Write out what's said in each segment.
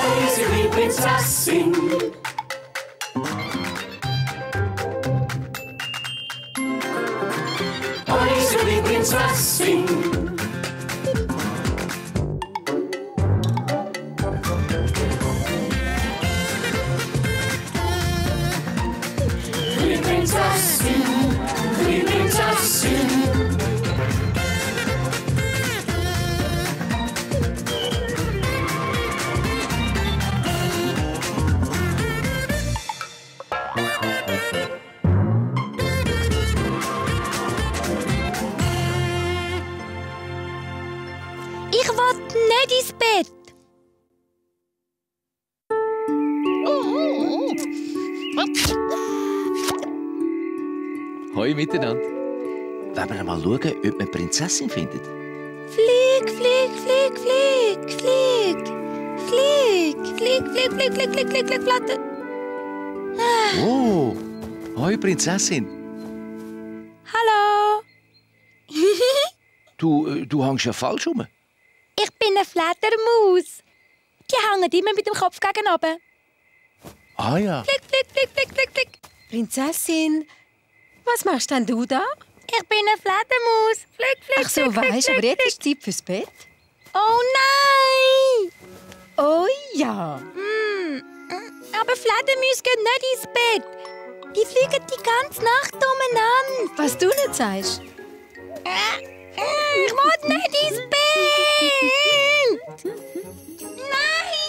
Unsere Prinzessin. Unsere Prinzessin. Die Prinzessin, die Prinzessin. Ich will nicht ins Bett. Hoi miteinander. Wollen wir mal schauen, ob man eine Prinzessin findet? Flieg, flieg, flieg, flieg, flieg. Flieg, flieg, flieg, flieg, flieg, flieg, flieg, flieg, flieg. Oh, hoi Prinzessin. Hallo. Du hängst ja falsch rum. Ich bin eine Fledermaus. Die hängen immer mit dem Kopf gegen oben. Ah ja. Flieg, flieg, flieg, flieg, flieg, flieg. Prinzessin, was machst denn du da? Ich bin eine Fledermaus. Flieg, flieg, Ach so, flieg, flieg, weisst, flieg, aber jetzt flieg. ist Zeit fürs Bett. Oh nein! Oh ja. Aber Fledermäuse gehen nicht ins Bett. Die fliegen die ganze Nacht umeinander. Was du nicht sagst. Ich will nicht ins Bett! Nein!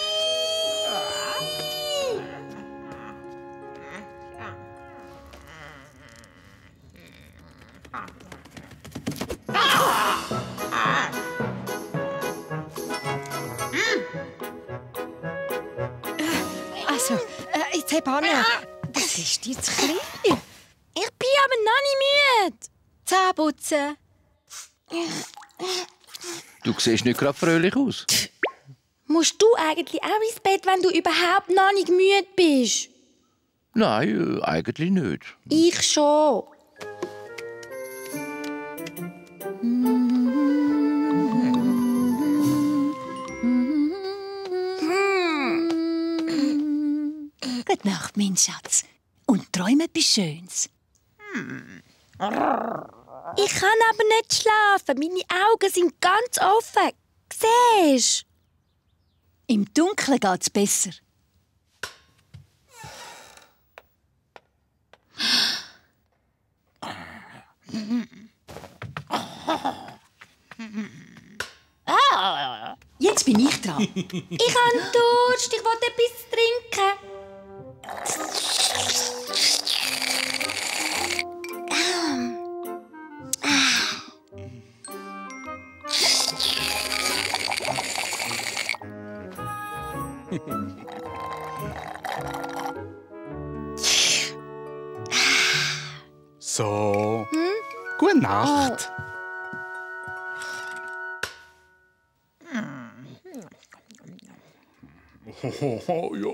Also, jetzt heb an. Das ist dir zu klein. Ich bin aber noch nicht müde. Zähne putzen. Du siehst nicht gerade fröhlich aus. Musst du eigentlich auch ins Bett, wenn du überhaupt noch nicht müde bist? Nein, eigentlich nicht. Ich schon. Gute Nacht, mein Schatz. Und träume etwas Schönes. Ich kann aber nicht schlafen. Meine Augen sind ganz offen. Siehst Im Dunkeln geht's besser. Jetzt bin ich dran. du? Ich habe Durst. Ich will etwas trinken. So. Gute Nacht. Oh, ja.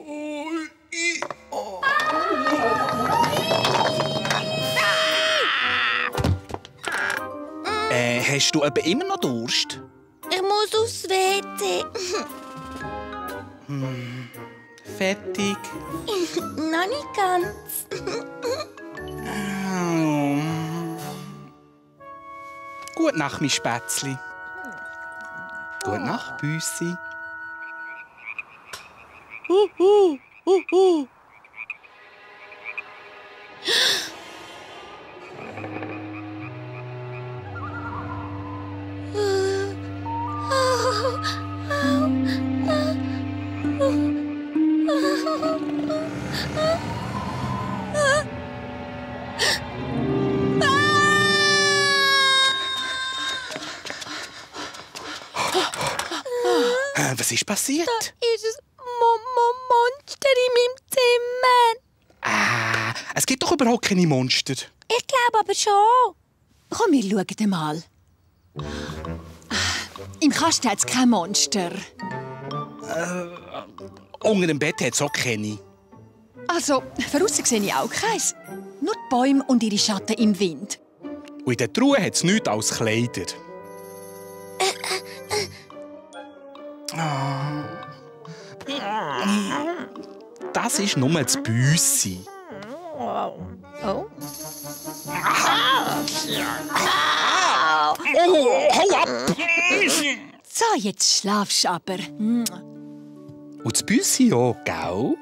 Hast du eben immer noch Durst? Ich muss aufs WC. Fertig. Noch nicht ganz. Gute Nacht, mein Spätzli. Gute Nacht, Büssi. Was ist passiert? Ist es Monster in meinem Zimmer? Es gibt doch überhaupt keine Monster. Ich glaube aber schon. Komm, wir schauen mal. Im Kasten hat es kein Monster. Unter dem Bett hat es auch keine. Also, von aussen sehe ich auch keins. Nur die Bäume und ihre Schatten im Wind. Und in der Truhe hat es nichts als Kleider. Das ist nur das Büssi. Oh. Oh, hau ab! So, jetzt schlafst du aber. Und das Büssi auch, gell?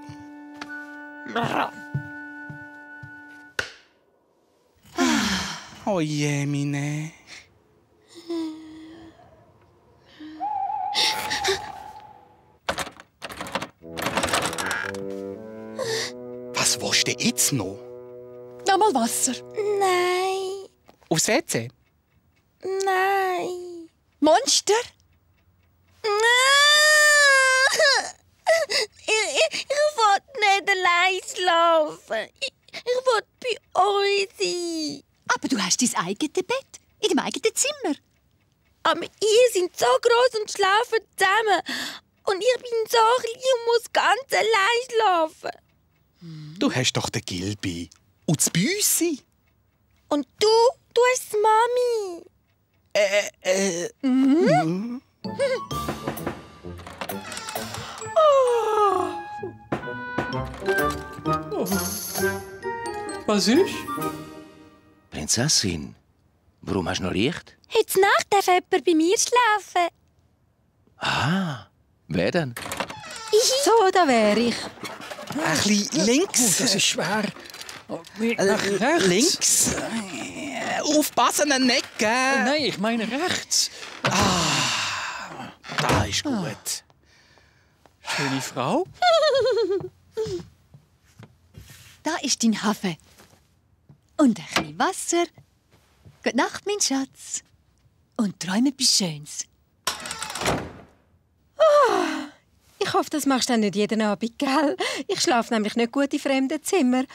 Oh je, meine. Was willst du jetzt noch? Nochmal Wasser. Nein, Aufs WC? nein. Monster? Ich will nicht allein schlafen. Ich will bei euch sein. Aber du hast dein eigenes Bett. In deinem eigenen Zimmer. Aber ihr seid so gross und schlafen zusammen. Und ich bin so klein und muss ganz allein schlafen. Du hast doch den Gilbi. Und das Büssi? Und du hast Mami. Was ist? Prinzessin, warum hast du noch Licht? Heute Nacht darf jemand bei mir schlafen. Ah, wer denn? So, da wäre ich. Ein bisschen links. Das ist schwer. Nach rechts. Links. Aufpassen, nicht, gell? Nein, ich meine rechts. Da ist gut. Schöne Frau. Da ist dein Hafen. Und ein bisschen Wasser. Gute Nacht, mein Schatz. Und träume etwas Schönes. Ich hoffe, das machst du dann nicht jeden Abend, gell? Ich schlafe nämlich nicht gut in fremden Zimmern.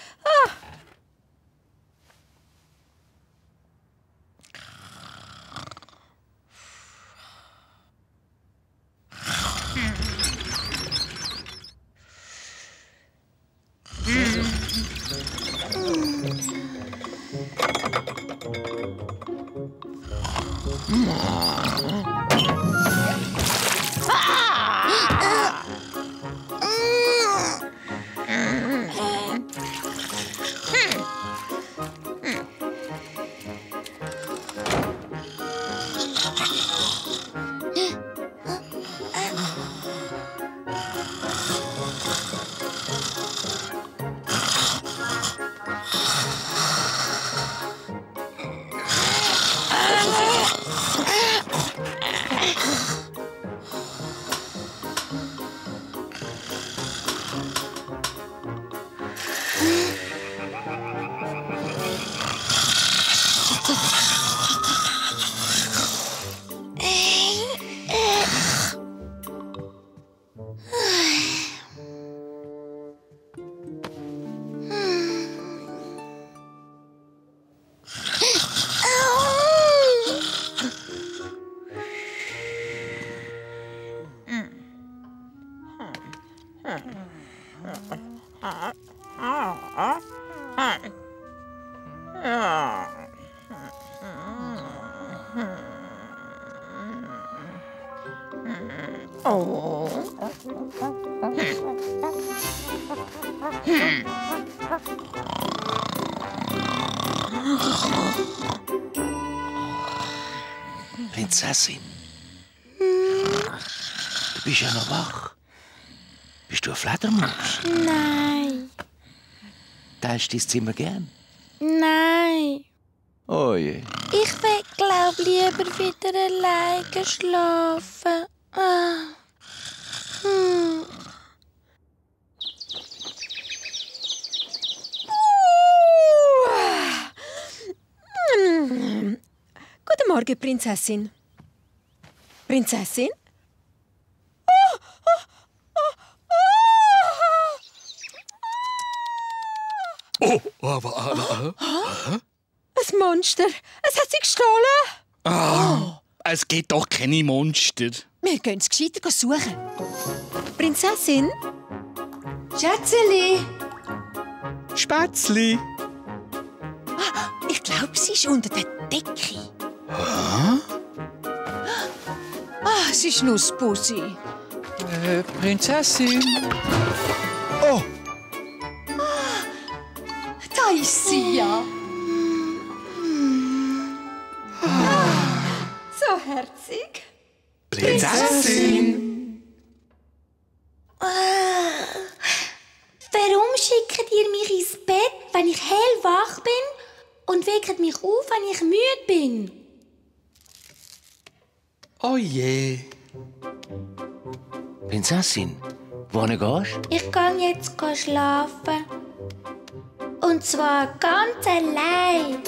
Prinzessin. Du bist ja noch wach. Bist du eine Fledermaus? Nein, Teilst du dein Zimmer gern? nein. Oh je. Ich will, glaub, lieber wieder alleine schlafen. Guten Morgen, Prinzessin. Prinzessin? Ein Monster. Es hat sie gestohlen. Es gibt doch keine Monster. Wir gehen es gescheiter suchen. Prinzessin? Schätzeli! Spätzli. Ich glaube, sie ist unter der Decke. Es ist Nussbussi. Prinzessin. Oh, Da ist sie ja. So herzig. Prinzessin! Warum schickt ihr mich ins Bett, wenn ich hellwach bin und weckt mich auf, wenn ich müde bin? Oh je. Prinzessin, wohin gehst du? Ich gehe jetzt schlafen. Und zwar ganz allein.